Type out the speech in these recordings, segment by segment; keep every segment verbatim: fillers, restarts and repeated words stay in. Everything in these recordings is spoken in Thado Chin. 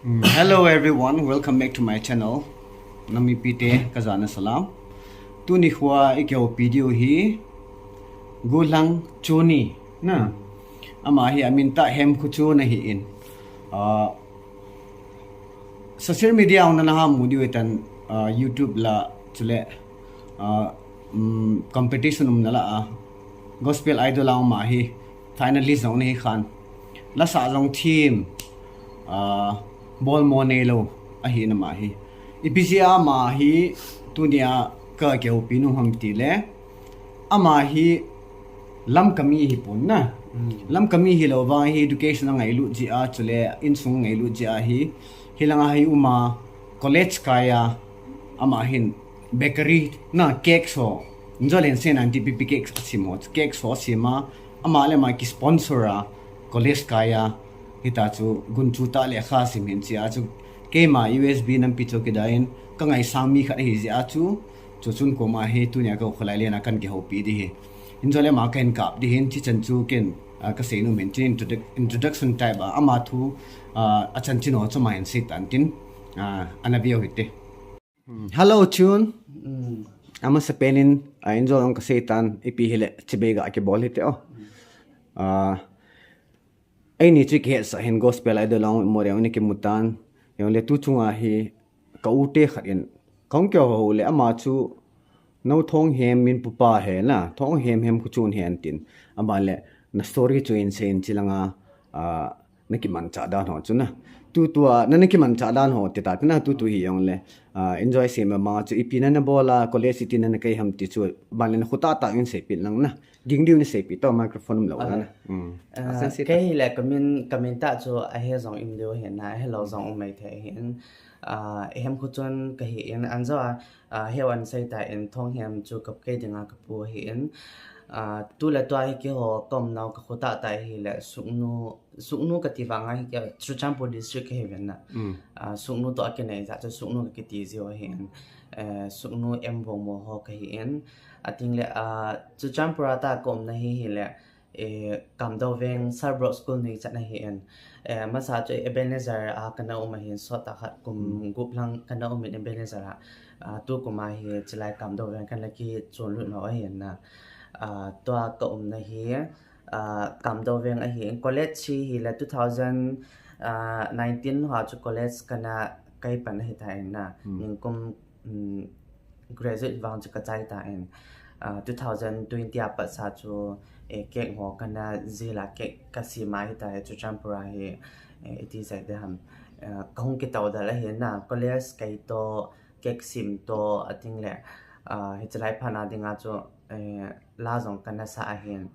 Mm, hello everyone, welcome back to my channel. Namipite kajana salam. Tuni khua i kihoupi diu hi Gulang Chuni na. Ama hi amin tah Hemkhuchun ahi in. Ah, social media a nana ha mu diu tan, ah, YouTube la chule, ah, um, competition umna la a Gospel Idol a ama hi finalist jong nahi khan. Lasa jong thim, ah, bolmo neilou ahi na ama hi. Ipi jeh a ama hi tunia ka kihoupi nom ham tile, ama hi Lamka mi hi pon na. Lamka mi hilou vang hi education angailut jeh a, chule insung angailut jeh a hi, hilanga hi uma college kai a, ama hin bakery na cake so, injol in sen anti pipi cake asim ho, cake so asim a, ama le ama ki sponsor a, college kai a, hita chu gunchu tah le kha sim hin chia chu, keima U S B nampi chu kidai in, ka ngaisang mi khat ahi jeh a chu, chu chun koma hi tunia ka kholai le na kan kihoupi di hi. Injol le ama kan kap di hin, chi chan chu ken, ah, ka sei nom hin, chi introduc-, introduction type a, ama thu, ah, a chanchin ho chu ama hin sei tan tin, ah, ana veu hite. Hmm. Hello, Chun. Hmm. Amasapen in, ah, injol ong ka sei tan, ipi hile, chibai ga kibol hite o. Ah, eini chu kihetsah hin Gospel Idol a ong mo reng ni kimu tan. Jong le tu chunga hi ka u te khat in, kong kyo ho le ama chu no Thonghem min pupa he na, Thonghem Hemkhuchun he antin. Ama le na story chu in sei in chilanga, ah, na kimanchah dan ho chu na. Tutua, na, na kimanchah dan ho, ti ta, ti na, tutu hi jong le. Ah, injol sei ma ma chu, ipi na na bol a, college iti na na kai ham ti chu, ban le na khuta ta in seipeh lang na. Ging diu ni seipeh to, microphone um lou na. Alright. Mm. Ah, Asan sei ta. Kei le kamin, kamin tah chu ahe jong um diu hin na, ahelou jong um mai thei hin. Ah, Hemkhuchun kahi in, anjou a, ah, heu an sei ta in Thonghem chu kap kei dinga kapu ahi in. Ah, tu le tua hi kiho kom nau ka khuta ta hi le Sugnu, Sugnu kati vanga hi ke Churachandpur district kahi ven na. Mm. Ah, Sugnu to akinei jeh chu Sugnu kakiti jiu ahi in. Eh, Sugnu M Vongmo ho kahi in. Ating le, ah, Churachandpur a ta kom na hi hi le, eh, Kamdou Veng Sarbrook School ni chan ahi in. Eh, masa chu Ebenezer a kana um ahin sot a khat kum gup lang kana um in Ebenezer a. Ah, tu kum a hi chilai Kamdou Veng kana kichon lut nau ahi in na. Ah, tua ka umna hi, ah, Kamdou Veng ahi in college hi hi le two thousand, ah, nineteen ho chu college kana kai pan ahi ta in na. Hmm. Ningkum, um, graduate vang chu kachai ta in, ah, two thousand twenty a pat sa chu, eh, cake ho kana jil a cake kasem ahi ta hi Churachandpur a hi, eh, iti jai de ham. Eh, kahung kitou dal ahi na, college kai to, cake sem to, ating le, ah, hichelai phat na dinga chu, eh, la jong kana sa ahin.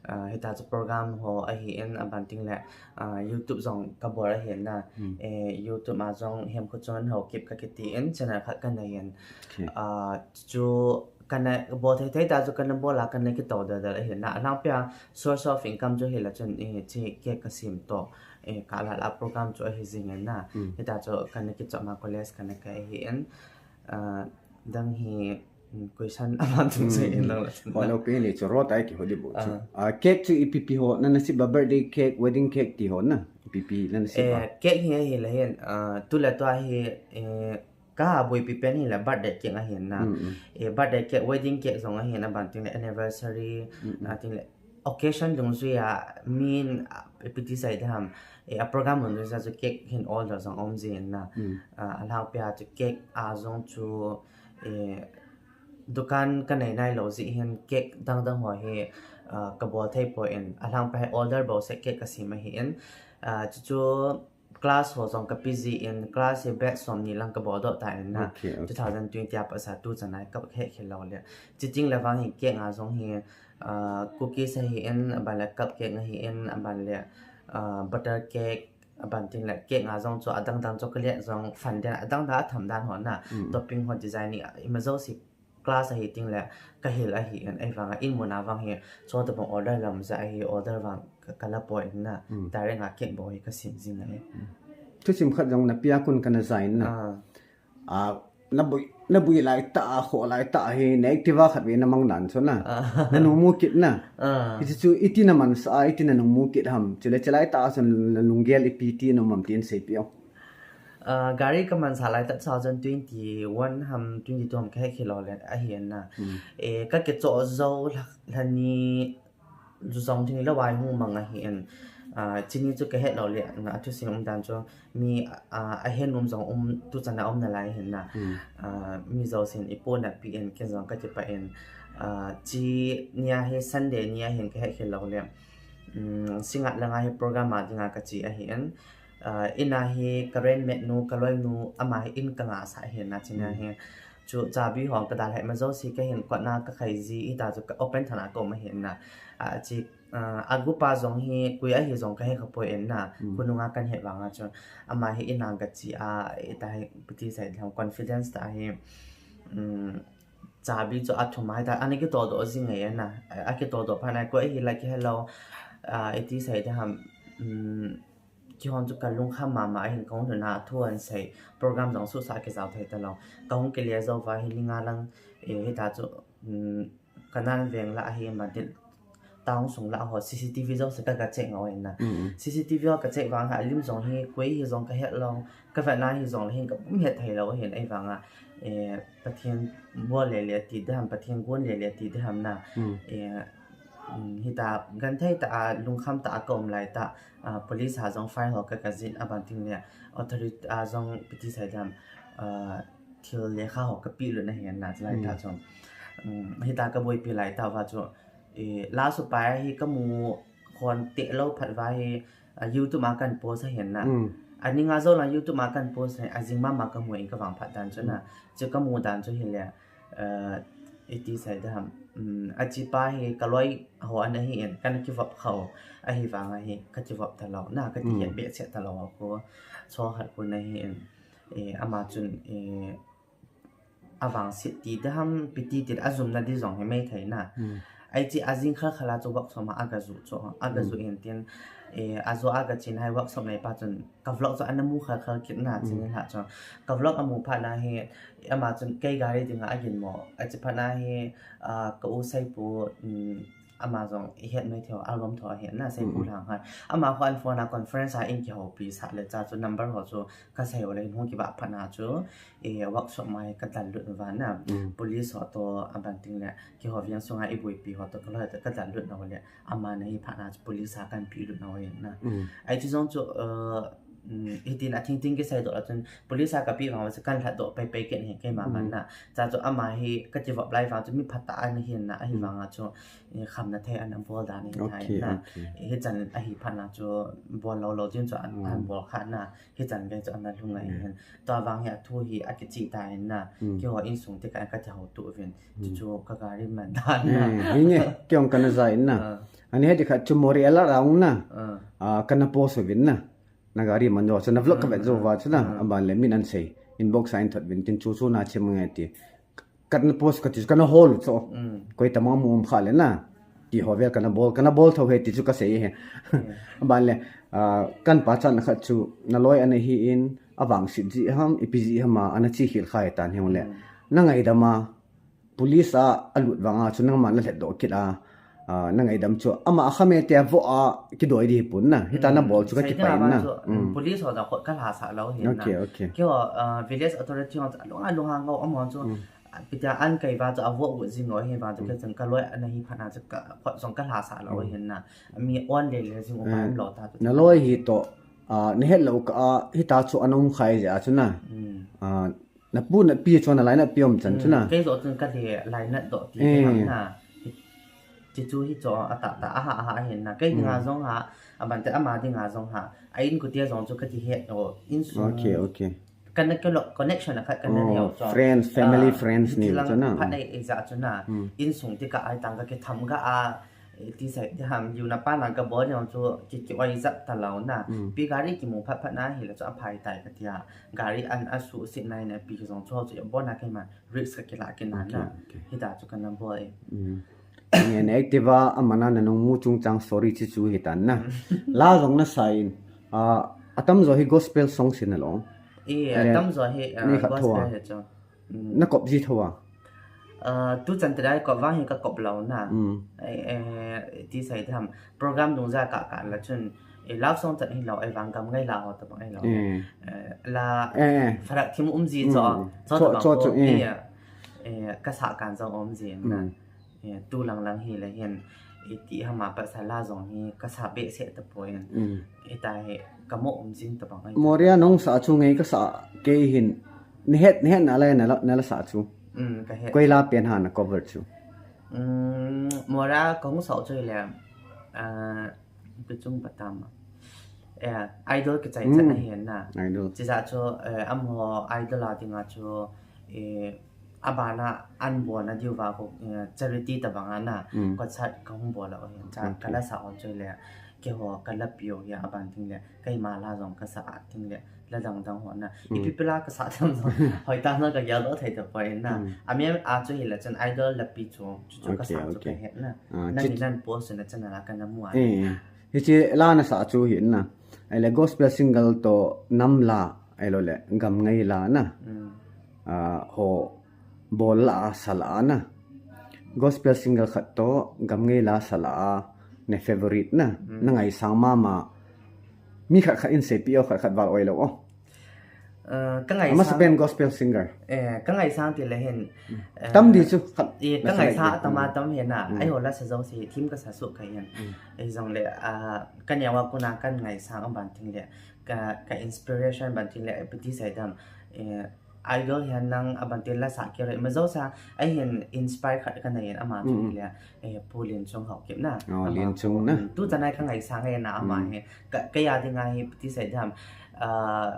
Ah, hita chu program ho ahi in, aban ting le, ah, YouTube jong kabol ahi na. Hmm. Eh, YouTube a jong Hemkhuchun Haokip kakiti in, channel khat kanei in. Okay. Ah, chu kana bol thei thei ta chu kana bol a kana kitou dal dal ahi na. Alangpia source of income chu hi la chun, eh, chi cake kasem to, eh, ka la la program chu ahi jing in na. Hmm. Hita chu kana kichom a college kana kai ahi in. Ah, dang hi, mm, question aman chung chung in lang la chun. Olo pe ni chu rot ai kiho di bu chu. Ah. Ah, cake chu ipi pi ho, na na sep a birthday cake, wedding cake ti ho na. Ipi pi na na sep a. Eh, cake hi ahi le hin, ah, tu le tua hi, eh, ka buipi pen hi le birthday cake ahi na. Mm, mm. Eh, birthday cake, wedding cake jong ahi na, ban ting le anniversary, mm, mm, na ting le occasion dungjui a min, ah, ipi ti jai de ham. Eh, a program dungjui a chu cake hin order jong um jin na. Mm. Ah, alangpia chu cake a jong chu, eh, dukan kanei nailou jeh hin cake dang dang ho hi, ah, kabol thei poi in, alangpia hi order bou seh cake kasem ahi in, ah, chu chu class ho jong kape jin, class hi batch somni lang kabol doh ta in na. Okay, okay. Two thousand twenty a pat sa tu chan a kap khe khe lou le. Chiting le vang hi cake a jong hi, ah, cookies ahi in, aban le cupcake ahi in, aban le, ah, butter cake, aban ting le cake a jong chu adang dang chocolate jong fondant adang dang atham dan ho na. Mm. Topping ho designing ima jouse class ahi ting le kahil ahi in, ahivang a in mun a vang hi, chu tabang order lam ja ahi, order vang ka, kala poi in na. Mm. Direct a cake bou hi kasem jing ahi. Mm. Thusim khat jong na pia kun kana ja in na. Ah. Ah, na bui, na bui lai ta, kho lai ta hi, na active a khat ve na mang dan chu na. Ah. Na nung mu kit na. Ah. Hichu chu iti na mansa, iti na nung mu kit ham. Chule chilai ta chun na lunggel ipi ti na um am tin seipeh o. Uh, gari ka mansa lai ta two thousand twenty-one ham twenty-two ham ka he khilou le ahi na. Mm. Eh, ka ke cho zo la, la ni zu zong thing lo wai hung mang ahi en. Uh, chini chu ka he lo le na a thu sin um dan chu mi, uh, a he num zong um tu chana um na lai hin na. Mm. Uh, mi zo sin i po na pi en ken zong ka ti pa en. Uh, chi nia hi Sunday nia hin ka he khilou le. Um, singa langa hi program a dinga ka chi ahi en. Uh, ina hi ka rent mate nu, ka loi nu, ama hi in ka nga sa hi na china hi. Chu chabi hong ka dal hai ma zo si ka hin kotna ka khai zi i ta chu ka open thana ko ma hin na. Uh, chi, uh, a gupa zong hi kui ahi zong ka he ka poi en na. Kununga kan he vanga chu ama hi ina ka chi a i ta hi piti sai dam confidence ta hi. Um, chabi chu a thum hai ta, ani ki to do zing ngai na. A ki to do pha na ko hi la ki hello. Uh, iti sai dam. Um, Kihon chu ka lungkham mama ahin kong luna thu an sei program zong susa kizau thei ta lo. Ka hung kilia zo va hi linga lang, eh, hita chu, um, ka nan veng la ahi ma dit taung sung la ho C C T V zo se ka ka check ngau na. C C T V ho ka check vang ha lim zong hi koi hi zong ka het lo. Ka va na hi zong la hin ka bum het thei lo hin ai vanga, eh, Pathian bol le le ti dam, Pathian gon le le ti dam na. Eh, Um, hita gan thei ta a lungkham ta a ka um lai ta, uh, police ha zong file ho ka ka zin a ban ting le authority a zong piti sai dam, uh, thil le kha ho ka pi lu na hi na lai ta chung. Um, hita ka boi pi lai ta va chu, eh, la su pai hi ka mu khon te lo phat va hi, uh, YouTube a kan post a hin na. Ani nga zo la YouTube a kan post a zing mama ka mu in ka vang phat dan chu na. Chu ka mu dan chu hi le, uh, iti sai dam, um, a chi pa hi ka loi ho ana hi in, kana kivop khau, ahi vanga hi, ka kivop ta lo, na ka ti hiat be che ta lo ko, so hat ko na hi in, eh, ama chun, eh, a vang sit ti dam, piti ti a zum na di zong hi mei thei na. Ai chi a zing khal khala chu workshop ma a ka zu chu, a ka zu in tin, eh, a zu a ka chin hai workshop nei pa chun, ka vlog chu ana mu khal khal kit na, chin ha chu. Ka vlog a mu pha na hi, ama chun kei gari dinga a gin mo. A chi pha na hi, ah, ka u sai pu, um, ama zong i het mai theo, album tho a het na, sai pu lang ha. Ama kho an phone a conference a in ki ho pi sa le cha chu number ho chu ka sai o le in hung ki ba pha na chu, eh, workshop mai ka dal lut va na. Police ho to a ban ting le, ki ho viang sunga i bui pi ho to ka lo to ka dal lut na ho le. Ama na hi pha na chu police a kan pi lut na ho le na. Ai chi zong chu, uh, um, hitin a thing thing kisai doh a chun police a ka pi vang chu kan lhat doh pai pai ken hi keima man na. Cha chu ama hi ka ti vop lai vang chu mi phat ta an hin na ahi vanga chu, eh, kham na thei an bol dan hi thai na. Hi chan ahi phat na chu bol lo lo din chu an, an bol kha na. Hi chan gai chu an na lung ai hin. To vang hi a thu hi a ki chi ta hin na. Ki ho in sung te ka ka ti ho tu vin. Chu chu ka gari man dan na. Hi nge, ki ong ka na zai na. Ani he ti khat chu mori ala raung na. Ah, ka na post vin na. Na gari man jo, chu na vlog ka vet jo va chu na, a ban le min an sei. Inbox a in thot vin tin chu chu na chim nge ti. Ka na post ka ti chu ka na hol chu. Koi ta ma mu um kha le na. Ti ho vel ka na bol, ka na bol tho he ti chu ka sei he. A ban le, ah, kan pa chan khat chu na loi ana hi in a vang sit ji ham, ipi ji ham a ana chi khil khai tan he le. Na ngai da ma, police a, a lut vanga chu nangma na lhet doh kit a, ah, na ngaidam chu. Ama a khame te a vo a kidoi di pun na. Hita na bol chu ka kipai na. Police ho da khot ka lha sa lo hin na. Okay, okay. Kio, ah, village authority ho a lung a lung hang ho amo chu. Pita an kai va chu a vo gu zing lo hin va chu ka chang ka loi ana hi pha na chu ka khot zong ka lha sa lo hin na. Mi on le le zing u pa lo ta chu. Na loi hi to, ah, na het lo ka, ah, hita chu ana um khai ja chu na. Ah, Na pu na pi chu na lainat pi um chan chu na. Kei zo chun ka le lainat doh ti ham na. Ti chu hi chu a ta ta a ha a ha hin na. Kei dinga zong ha, a ban te ama dinga zong ha. A in ku tia zong chu ka ti he o in sung. Okay, okay. Kan na ke lo connection a khat kan na leo chu. Friends, family, friends ni chu na. Phat na i za chu na. In sung ti ka ai tang ka ke tham ga a. Ti sai ti ham, yu na pa na ka bol yong chu ki ki oi zat ta lo na. Pi gari ki mu phat phat na hi la chu a phai tai ka tia. Gari an a su sit nai na pi zong chu chu bol na kai ma risk ka ki la ki na na. Hi ta chu ka na bol e. Nge ne active a mana na nung mu chung chang sorry chi chu hi tan na. La zong na sa in. A, a tam zo hi gospel song sin a lo. E, a tam zo hi, a, gospel hi chu. Na kop ji tho a. Ah, tu chan te dai kop vang hi ka kop lo na. Ai, eh, ti sai tham. Program dung ja ka ka la chun. Eh, love song chan hi lo, ai vang gam ngai la ho ta bang ai lo. Eh, la eh, eh. Farak thim um ji cho. Mm. Cho cho cho, eh. Eh, ka sa kan jong um ji na. Mm. Eh, tu lang lang hi le hin, iti hama pa sa la jong hi ka sa be se ta poi. Mm. Ita hi ka mo um jing ta bang ai. Moria nong sa chu ngei ka sa kei hin. Ni het, ni het na le na la, na la sa chu. Mm, ka het. Koi la pen ha na cover chu. Mm, Moria kong sa chu le. Ah, Pi chung patam. Eh, idol kichai chan ahi na. Idol. Chija chu, eh, amaho idol a dinga chu, eh, abana an bona diu va ko, eh, charity tabang ana. Mm. Ko chat ka hung bola o hin. Cha okay. Kala sa o chu le. Ke ho kala pio ya aban ting le. Kai ma la jong ka sa a ting le. La dang dang ho na. Mm. Ipi pila ka sa tham jong. Hoi ta na ka ya do thai ta poi na. Mm. Ami a chu hi la chan idol la pi chu. Chu chu ka okay, sa chu okay. Ka het na. Ah, nang chit- nan post na chan la ka na mu a. Eh, eh. Hiche la na sa chu hi na. Ai le gospel single to nam la, ai lo le gam ngai la na. Mm. Ah, ho bol la a sa la na. Gospel single khat to gam ngai la sa la a ne favorite na. Mm. Na ngai sang mama. Mi khat khat in se pi o khat khat val oi lo o. Eh, ka ngai sang. Must have been gospel singer. Eh, ka ngai sang ti le hin. Mm. Eh, tam di chu. Khat, eh, ka ngai sang tam a tam hin na. Mm. Ai ho la sa jong si thim ka sa su ka hin. Mm. Ei jong le, ah, ka nia wa ku na kan ngai sang a ban ting le. Ka, ka inspiration ban ting le, pi ti sai dam. Eh, idol hian nang a ban ting la sa ki re. Ma jo sa, ai hin inspire khat ka nei ama chu le. Eh, Pu Lin Chung Hau Kip na. Oh, Lin Chung na. Mm, tu ta nai ka ngai sang e na ama he. Ka, ka ya ding a hi pi ti sai dam. Ah,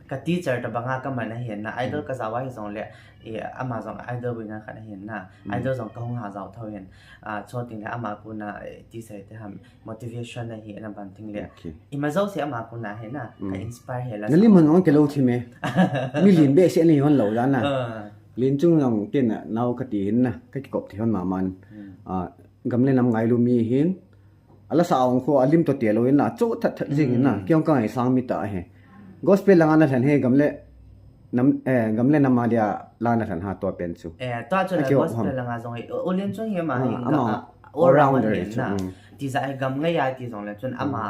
ka teacher ta banga ka man a hin na. Idol ka za wa hi jong le. Eh, ama jong idol winner khat a hin na. Idol jong ka hung ha jao thau hin. Ah, cho ting le ama ku na, eh, ti sai te ham. Motivation ahi na ban ting le. Okay. Ima jo se ama ku na he na. Ka inspire he la. Na lim hon ke lo thi me. Mi lim be se ni hon lo la na. Ah. Lin Chung Hau Kip na nau ka ti hin na. Ka ki kop ti hon ma man. Ah, gam le nam ngai lu mi hin. Ala sa ong kho a lim to te lo in na. Cho that that jing in na. Kiong ka ngai sang mi ta he. Gospel langa na lhan he gam le nam, eh, gam le nam a dia la na lhan ha to pen chu. Eh, to chu la gospel langa jong hi. O Lin Chung hi ama hi all rounder na. Ti za gam ngai a ti jong le chun ama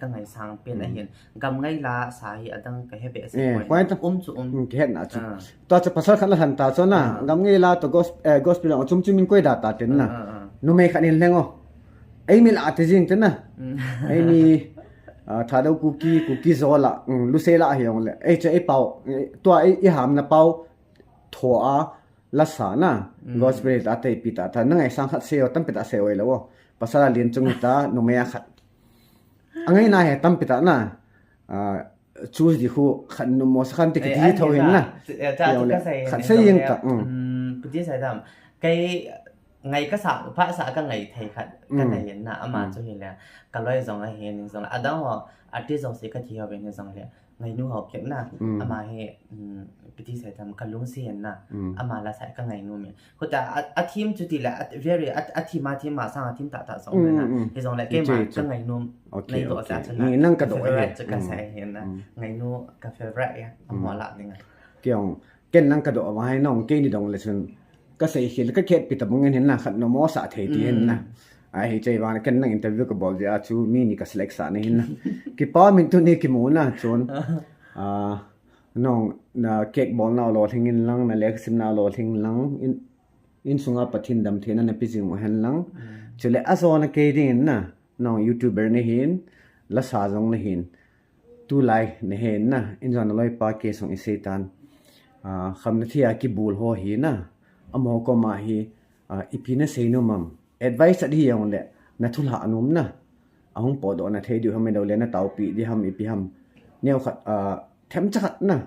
ka ngai sang pen a hin. Gam ngai la sa hi adang ka he be se. Eh, um chu um. Ke het na chu. To chu pasal khat la lhan ta chu na. Gam ngai la to gos-, eh, gospel langa chum chum in koi da ta ten na. Numei khat in leng o. Ei mi la te jing te na. Ei mi, ah, Thadou Kuki, Kuki zo la, mm, lu se la hi ong le. Ei che ei pau, eh, tua ei, ei ham na pau, tho a, la sa na. Gospel ta te pi ta ta, na ngai sang khat se o, tam pi ta se o lo o. Pasal a Lin Chung ta, numei a khat. A ngai na he tam pi ta na. Ah, chu di khu khat nu mo sa khan ti ka ti tho hin na. Khat sa yin ka. Mm, pi ti sai dam. Kai ngai ka sa, pha sa ka ngai thei khat, ka ngai na, ama chu hi le, ka loi jong a hi, ning jong le, adang ho, artist jong si ka thi ho ve ni jong le, ngai nu ho kep na, ama hi, um, pi ti sai dam, ka lung si na, ama la sa ka ngai nu mi. Khuta a, a thim chu ti le, a very, a, a thim a thim a sang a thim ta ta jong le na, hi jong le, keima ka ngai nu, ngai do sa chu na, nang ka do favorite chu ka sa hi na, ngai nu ka favorite ya, a mo la ni ngai. Kiong, ken nang ka do a vai nong, ke ni dong le chun, Ka sei khel, ka khet pi ta bang in hin na khat no mo sa thei ti hin na. Ai, hi chei vang ken nang interview ka bol dia chu mi ni ka select sa na hin na. Kipa min tu ni kimu na chun. Ah, nong na cake bol na lo thing in lang, na lek sim na lo thing lang, in, in sunga Pathin dam thei na na pi jing u hen lang. Chule a zo na ke ding in na, nong YouTuber na hin, la sa jong na hin. Tulai na hin na, in jong na loi pa ke song i sei tan. Ah, kham na thia kibul ho hi na, amaho koma hi, ah, ipi na sei nom am. Advice a di jong le, na thulha nom na. Ahung po do na thei di ham lo le na taupi di ham ipi ham. Neo khat, ah, them cha khat na.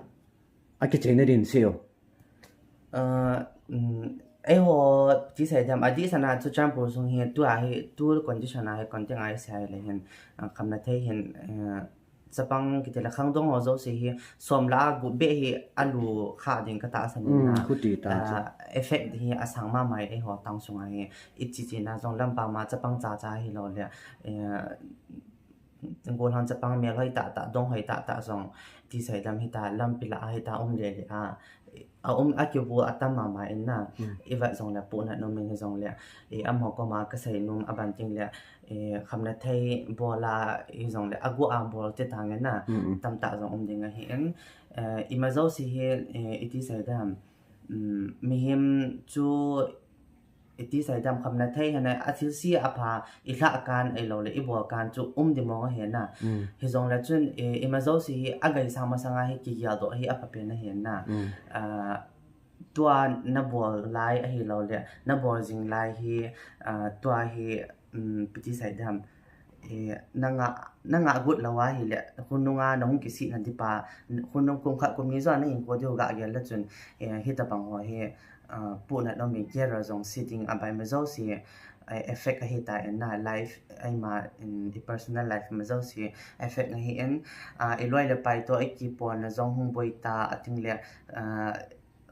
A kichai na din seo. Ah, um, eiho, ti sai dam, a di sana chu Churachandpur sung hi, tu a hi, tu condition a hi, content a hi sai le hin, ah, kham na thei hin, ah, chapang kiti la khangdong ho jouse hi, som la a gup be hi, a lu kha ding ka tahsan na. Khuti ta chu. Ah, effect hi a sang ma mai eiho town sung a hi, i chi chi na jong lam pa ma chapang cha cha hi lo le, eh, Golhang chapang mel hoi tah tah, dong hoi tah tah jong, ti sai dam hi ta, lampi la a hi ta, um le le a. A um a kibu a tam ma ma in na, i vat jong le pu na nom in hi jong le, i amaho koma ka sei nom a ban ting le, eh, khamna thei bol a, hijongle agu a bol te tange na, tamtah jong um ding ahi in, eh, ima jouse hi, eh, iti sei dam, um, mihem chu iti sei dam khamna thei hena, athilse apha, ilha kan, ahiloule ibol kan chu um di mong ahi na. Hijongle chun, eh, ima jouse hi, agai sang masanga hi, kigel doh hi apha pen ahi na. Ah, tua nabol lai ahiloule, nabol jing lai hi, ah, tua hi, um, iti sei dam, eh, nanga, nanga gut lou ahile, khonunga nahung kisihna dipa, khonung kum khat kum ni joh nahin ko diu ga gel le chun, eh, hitabang ho hi, ah, puhnat um in career jong se ding abai ma jouse, eh, effect ahi ta in na life, eima, um, i personal life ma jouse effect ahi in, ah, iloi le pai toh ikipona jong hung boi ta, ating le, ah,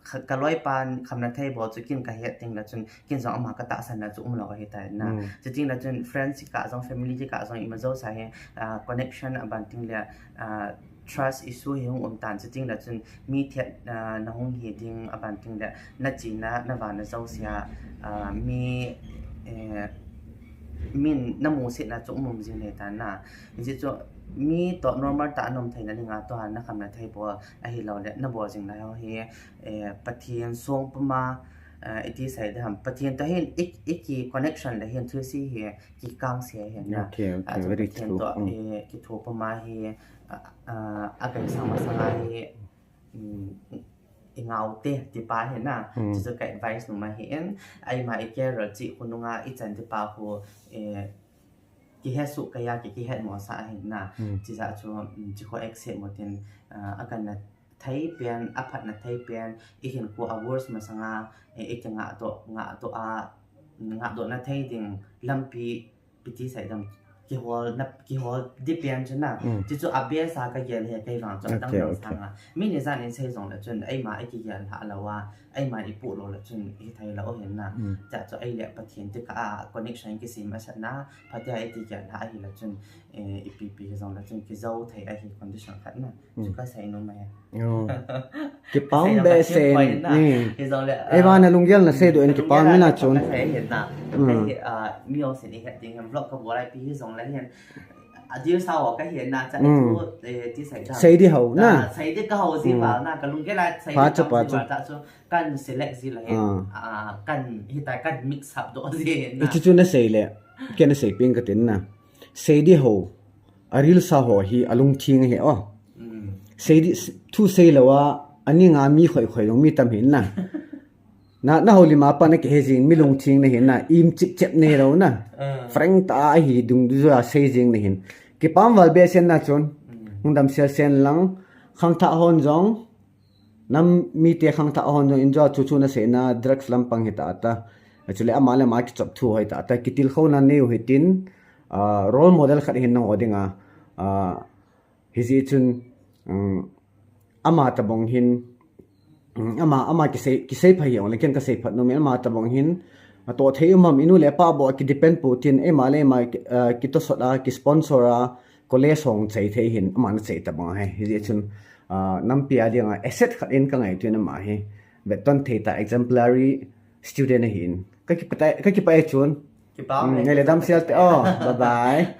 kha-, kaloipan khamna thei bol chu kin kahet ding le chun, kin jong ama katahsan na chu umlou ahi ta in na. Chuting le chun friends kikah jong, family kikah jong, ima jouse hi, ah, connection aban ting le, ah, trust issue hi hung um tan, chuting le chun mi thet, ah, nahung hi ding aban ting le, nachena, navana jouse a, ah, mi, eh, min namusetna chu um um jing le tan na. Hijeh chun mi toh normal tah a naum theina dinga tua nakhamna thei bol ahiloule nabol jing lai ho hi, eh, Pathen song puma, eh, iti sei dam, Pathen toh hin i, iki connection le hin thilse hi kikang se ahi na. Pathen toh, eh, kitho puma hi, ah, ah, agai sang masanga hi, um, ingau te tipa ahi na. Chuchu ka advice nom ahi in, eima i career cheh khonunga ichan dipa khu, eh, kihesuh keiya ki, kihetmosah ahi na. Chijeh chu, um, chukhu accept mo tin, ah, akanna thei pen, aphatna thei pen, ihinkho a worst masanga, eh, ikingahdoh, ngahdoh a, ngahdohna thei ding lampi, iti sei dam, kihol na, kihol di pen chu na. Chuchu a best a kagel hi kei vang chu adang dang sanga. Mi ni jan in sei jongle chun, eima ikigel lha lou a, eima ipoh lou le chun, hithei lou ahi na. Chua chu eile Pathen tekah a connection kisem asatna, phatea ikigel lha ahile chun, eh, ipi pi hijongle chun kijou thei ahi condition khat na. Chu kasei nom ahi. Kipah behseh in. Hijongle, eima, nalunggel nasei doh in kipah in na chun. Kasei ahi na. Hei, ah, mi ho sin ihet ding ham, vlog kabol a ipi hijongle hin, adilsa ho kahi na, chua chu, eh, iti sei dam, sei di ho na. Sei di kahou ji val na, kalunggel a sei di kahou ji val ta chu, kan select ji le hin, ah, kan hitia kan mix up doh ji na. Chuchu nasei le, kei nasei peng katin na. Sei di ho, arilsa ho hi alungtheng ahi o. Sei di, thu sei lou a, aninga mi khoi khoi jong mi tam ahi na. Na, nahoulim a pat nakihe jing, mi lungtheng nahi na, im chip chep nahilou na. Frank tah a ahi dungjuiya sei jing nahin. Kipah val behseh in na chun. Hung damsel sen lang, khangthah hon jong, nam mite khangthah hon jong in jong chuchu naseina drugs lampang hita ta. Chule ama le ama kichop thu hita ta. Kitilkhouna neiu hitin, ah, role model khat hin nangho dinga, ah, hijeh chun, um, ama tabang hin, um, ama, ama kisei, kisei pha hijongle ken kasei phat nom in, ama tabang hin, atoh thei um ham, inu le apa bou a kidepend pou tin, eima le eima, ah, kitosot a, kisponsor a, college hung chai thei hin, ama nachai tabang ahi. Hijeh chun, ah, nampi a dinga asset khat in kangaito in ama hi. Vetton thei tah exemplary student ahin. Kakipah, kakipah e chun. Kipah e. Ngaile damsel te. Oh, bye bye.